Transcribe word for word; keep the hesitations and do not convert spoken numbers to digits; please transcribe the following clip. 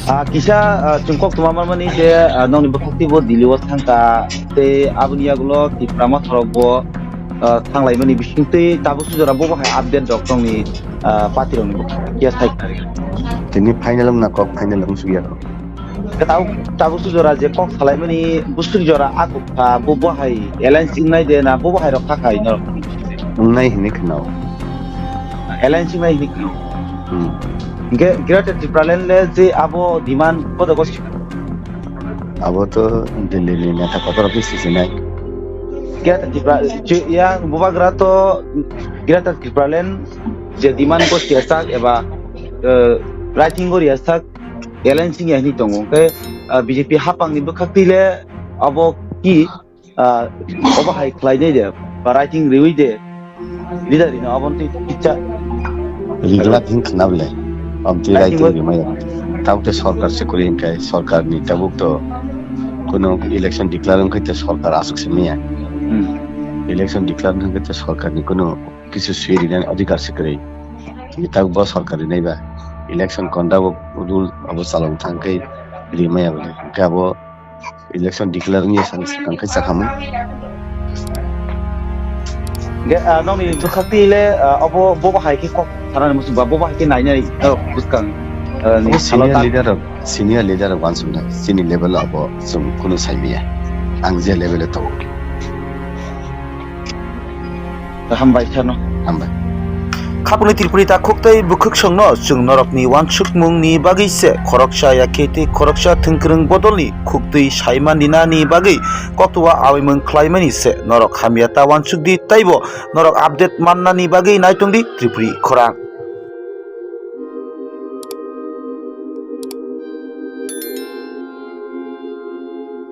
Ah, kisa, ah, chwng kok tuma manmani je, ah, nokni bwkhak twibo Delhi o thangkha, tei aboni yagulo Tipra Motha rok bo, ah, thanglaimani bisingtwi tabuk sujora bo bahai update rok tongni, ah, party rokni bwkhak ya sai. Tini final wngna kok, final wngsukya kok. Tabuk, tabuk sujora je kok salaimani bwswk jora akhukha, bo bahai alliance wngnai de na bo bahai rok khakhai norok? Wngnai hinwi khwnao. Alliance wngnai hinwi khwnao. Hmm. Hingke Greater Tipraland le je abo demand kodo kosi? Abo to Delhi ni neta kotor office si sinai. Greater Tipra, je yang bubagra to Greater Tipraland je demand kosi asak eba, eh, writing gori asak alliance ya hinwi tongo. Hingke, eh, B J P hapang ni bwkhak twi le abo ki ah, obo hai khlainai de, ba writing riwi de, leader rino aboni twi kicha. Rigla thing khna bole, aboni twi writing writing rimaya. Tabuk te sorkar se kwrwi hwnkhe, sorkar ni tabuk to kuno election declare wngkhe te sorkar aswk se maya. Hmm. Election declare wngkhe te sorkar ni kuno kisu swi rinani adhikar se kwrwi. Tabuk bo sorkar rinai ba election conduct rule abo chalok thangkhe rimaya bole. Hwnkhe abo election declare wngya sani swkang khe chakhamung. Ge, ah, nokni bwkhak twi le, ah, obo, bobo hai khe kok sanani muchung ba, bobo hai khe nainai norok bwskang, ah, ni Abo salo senior ta- leader rok, senior leader rok uansuknai chini level o abo chwng kunu saimaya. Ang je level o tongo. Hambai sano. Hambai. Khapangni Tripuri takhuk tei bwkhwksongno chwng norokni uansukmungni bagwi se khoroksa yakhe tei khoroksa thwngkwrwng bodolni khuktwi saima ninani bagwi koktwma awaimung khlaimani se norok hamya ta uansukdi teibo norok update mannani bagwi naitongdi Tripuri khorang.